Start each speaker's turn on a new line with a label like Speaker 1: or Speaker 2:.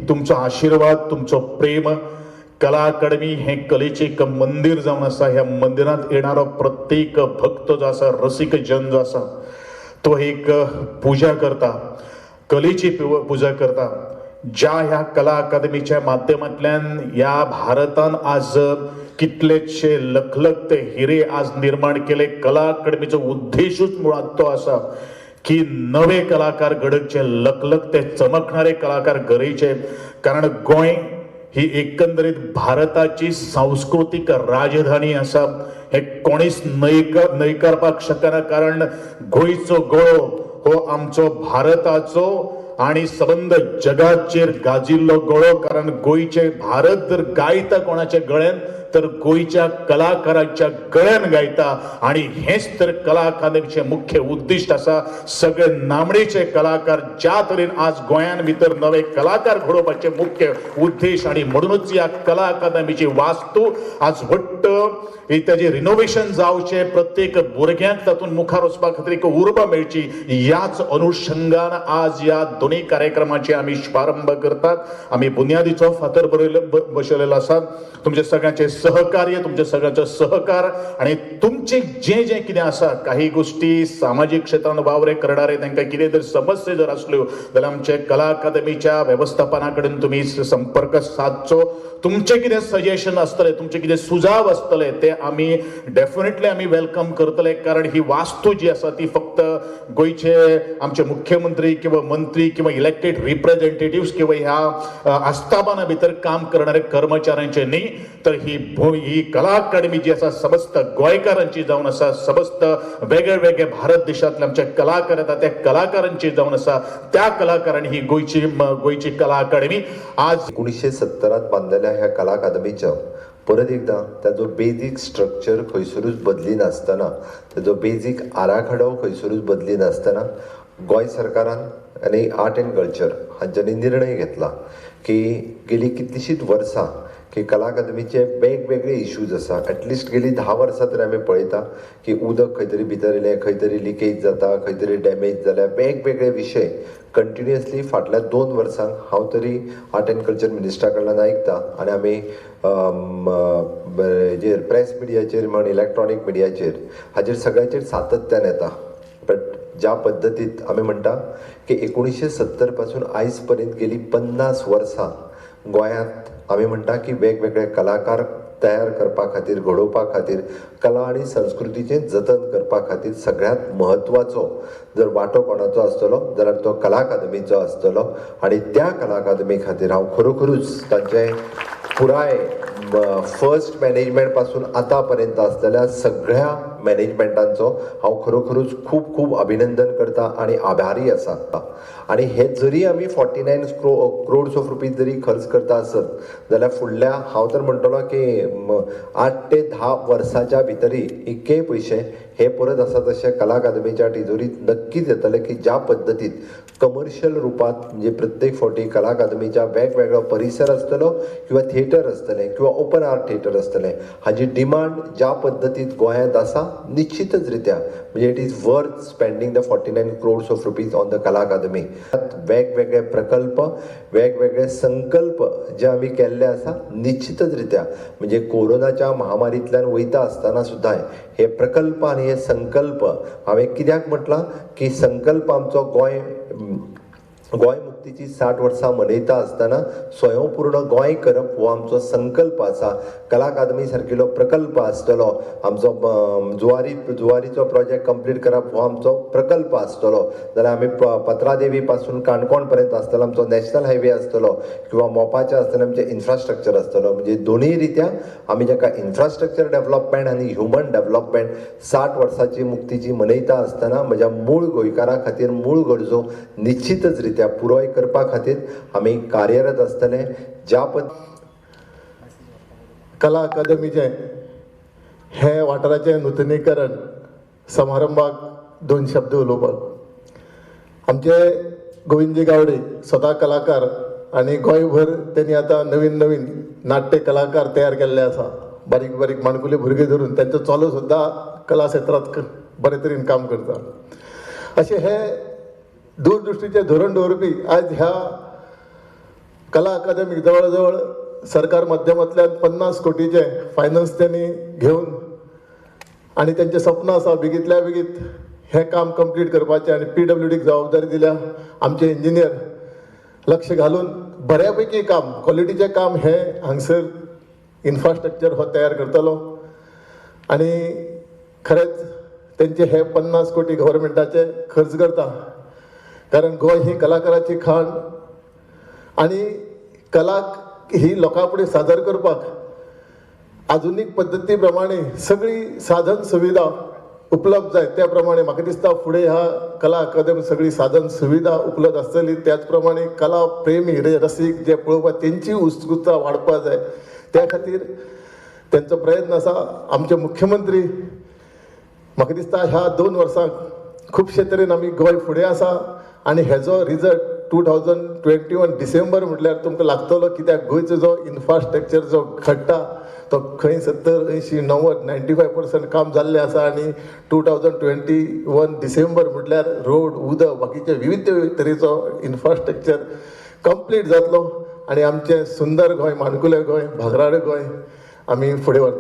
Speaker 1: तुमचो आशिर्वाद, तुमचो प्रेम. कला अकादमी हें कलेचें एक मंदीर जावन आसा. ह्या मंदिरांत येणारो प्रत्येक भक्त जो आसा, रसीक जन जो आसा, तो एक पुजा करता, कलेची पुजा करता. ज्या ह्या कला अकादमीच्या माध्यमांतल्यान ह्या भारतान आज कितलेशे लखलखते हिरे आज निर्माण केले. कला अकादमीचो उद्देशूच मुळात तो आसा की नवे कलाकार घडचे, लखलखते चमकणारे कलाकार घडयचे. कारण गोंय ही एकंदरीत भारताची सांस्कृतीक राजधानी आसा हें कोणीच न्हयकारपाक शकना. कारण गोंयचो गळो हो आमचो भारताचो आनी सबंद जगाचेर गाजिल्लो गळो. कारण गोंयचे भारत जर गायता कोणाच्या गळ्यान तर गोंयच्या कलाकारांच्या गळ्यान गायता. आनी हेंच तर कला अकादमीचें मुख्य उद्दिश्ट आसा. सगळे नामणेचे कलाकार ज्या तरेन आज गोंयान भितर नवे कलाकार घडोवपाचे मुख्य उद्देश. आनी म्हणूनच ह्या कला अकादमीची वास्तू आज वट्ट ताजें रिनोवेशन जावचें, प्रत्येक भुरग्यांक तातूंत मुखार वचपा खातीर एक उर्बा मेळची, ह्याच अनुशंगान आज ह्या दोनूय कार्यक्रमाचे आमी शुभारंभ करतात. आमी बुन्यादीचो फातर बसयलेलो आसा. तुमचे सगळ्यांचे सहकार्य, तुमचे सगळ्यांचो सहकार आनी तुमचे जें जें कितें आसा, काही गोश्टी सामाजीक क्षेत्रान वावरे करणारे तांकां कितें जर समस्या जर आसल्यो जाल्यार आमचे कला अकादमीच्या वेवस्थापना कडेन तुमी संपर्क सादचो. तुमचें कितें सजेशन आसतलें, तुमचें कितें सुझाव आसतले ते आमी डेफिनेटली आमी welcome करतले. कारण ही वास्तू जी आसा ती फक्त गोंयचे आमचे मुख्यमंत्री किंवा मंत्री किंवा इलेक्टेड रिप्रेझेंटेटिव्स किंवा ह्या आस्थापना भितर काम करणारे कर्मचाऱ्यांचे न्ही, तर ही ही कला अकादमी जी आसा समस्त गोंयकारांची जावन आसा, समस्त वेगळे वेगळे भारत देशांतले आमचे कलाकार येता त्या कलाकारांची जावन आसा. त्या कलाकारांनी ही गोंयची गोंयची कला अकादमी आज
Speaker 2: 1970 बांदलेल्या ह्या कला अकादमीचो परत एकदां ताजो बेजीक स्ट्रक्चर खंयसरूच बदली नासतना, ताजो बेजीक आराखडो खंयसरूच बदली नासतना गोंय सरकारान आनी आर्ट एंड कल्चर हांच्यांनी निर्णय घेतला की गेली कितलींशींच वर्सां की कला अकादमीचे वेगवेगळे इश्यूज आसा. एटलिस्ट गेली 10 वर्सां तरी आमी पळयता की उदक खंय तरी भितर येयलें, खंय तरी लिकेज जाता, खंय तरी डॅमेज जाल्या, वेगवेगळे विशय कंटिन्युअसली फाटल्या 2 वर्सांक हांव तरी आर्ट एंड कल्चर मिनिस्टरा कडल्यान आयकता. आनी आमी हेजेर प्रेस मिडियाचेर म्हण इलेक्ट्रॉनीक मिडियाचेर हाजेर सगळ्याचेर सातत्यान येता. बट ज्या पद्दतीत आमी म्हणटा की 1970 पासून आयज पर्यंत गेली 50 वर्सां गोंयांत आमी म्हणटा की वेगवेगळे कलाकार तयार करपा खातीर, घडोवपा खातीर, कला आनी संस्कृतीचें जतन करपा खातीर सगळ्यांत म्हत्वाचो जर वांटो कोणाचो आसतलो जाल्यार तो कला अकादमीचो आसतलो. आनी त्या कला अकादमी खातीर हांव खरोखरूच तांचें पुराय फर्स्ट मॅनेजमेंट पासून आतां पर्यंत आसलेल्या सगळ्या मॅनेजमेंटांचो हांव खरोखरूच खूब खूब अभिनंदन करता आनी आभारी आसा. आनी हे जरी आमी 49 क्रोड्स ऑफ रुपीज जरी खर्च करता आसत जाल्यार फुडल्या हांव तर म्हणटलो की 8 ते 10 वर्साच्या भितरी इतकेय पयशे हे परत आसा तशे कला अकादमीच्या तिजोरीत नक्कीच येतले की ज्या पद्दतीत कमर्शियल रुपांत म्हणजे प्रत्येक फावटी कला अकादमीच्या वेगवेगळो परिसर आसतलो किंवा थिएटर आसतलें किंवा ओपन आर्ट थिएटर आसतलें, हाजी डिमांड ज्या पद्दतीत गोंयांत आसा निश्चितच रित्या म्हणजे it is worth spending the 49 crores of rupees on the Kala Akademi. वेगवेगळे प्रकल्प, वेगवेगळे संकल्प जे आमी केल्ले आसा निश्चितच रित्या म्हणजे कोरोनाच्या महामारींतल्यान वयता आसतना सुद्दां हे प्रकल्प आनी हे संकल्प हांवें कित्याक म्हटलां की संकल्प आमचो गोंय गोंय मुक्तीची 60 वर्सां मनयता आसतना स्वयंपूर्ण गोंय करप हो आमचो संकल्प आसा. कला अकादमी सारकिलो प्रकल्प आसतलो आमचो, जुवारीचो प्रोजेक्ट कंप्लीट करप हो आमचो प्रकल्प आसतलो. जाल्यार आमी पत्रादेवी पासून काणकोण पर्यंत आसतलो आमचो नॅशनल हायवे आसतलो किंवा मोपाचें आसतलें आमचें इन्फ्रास्ट्रक्चर आसतलो. म्हणजे दोनूय रित्या आमी जाका इन्फ्रास्ट्रक्चर डेवलपमेंट आनी ह्युमन डेवलपमेंट 60 वर्साची मुक्तीची मनयता आसतना म्हज्या मूळ गोंयकारां खातीर मूळ गरजो निश्चितच रित्या पुराय करपा खातीर आमी कार्यरत आसतले. ज्या
Speaker 3: कला अकादमीचें हे वाठाराचें नुतनीकरण समारंभाक 2 शब्द उलोवपाक आमचे गोविंदजी गावडे स्वता कलाकार आनी गोंयभर तेणी आतां नवीन नवीन नाट्य कलाकार तयार केल्ले आसा. बारीक बारीक माणकुले भुरगे धरून तांचो चलो सुद्दां कला क्षेत्रांत बरे तरेन काम करता. अशें हे दूरदृश्टीचें धोरण दवरपी आज ह्या कला अकादमीक जवळ जवळ सरकार माध्यमांतल्यान 50 कोटीचे फायनान्स त्यांनी घेवन आनी तेंचें सपन आसा बेगींतल्या बेगीत हें काम कंप्लीट करपाचें आनी पीडब्ल्यूडीक जबाबदारी दिल्या. आमचे इंजिनियर लक्ष घालून बऱ्या पैकी काम, क्वॉलिटीचें काम हें हांगसर इन्फ्रास्ट्रक्चर हो तयार करतलो. आनी खरेंच तेंचे हे 50 कोटी गव्हर्मेंटाचे खर्च करता, कारण गोंय ही कलाकाराची खाण आनी कला ही लोकां फुडें सादर करपाक आधुनीक पद्दती प्रमाणे सगळी साधन सुविधा उपलब्ध जाय. त्या प्रमाणे म्हाका दिसता फुडें ह्या कला अकादमी सगळी साधन सुविधा उपलब्ध आसतली. त्याच प्रमाणे कला प्रेमी रे रसीक जे पळोवपाक तेंची उत्सुकता वाडपाक जाय, त्या खातीर तेंचो प्रयत्न आसा. आमचे मुख्यमंत्री म्हाका दिसता ह्या 2 वर्सांक खुबशे तरेन आमी गोंय फुडें आसा आनी हेजो रिजल्ट 2021 डिसेंबर म्हटल्यार तुमकां लागतलो. कित्याक गोंयचो जो इन्फ्रास्ट्रक्चर जो घडटा तो खंय 70, 80, 90, 95% काम जाल्लें आसा आनी 2021 डिसेंबर म्हटल्यार रोड, उदक, बाकीचे विविध तरेचो इन्फ्रास्ट्रक्चर कंप्लीट जातलो आनी आमचें सुंदर गोंय, माणकुलें गोंय, भांगराळें गोंय आमी फुडें व्हरतले.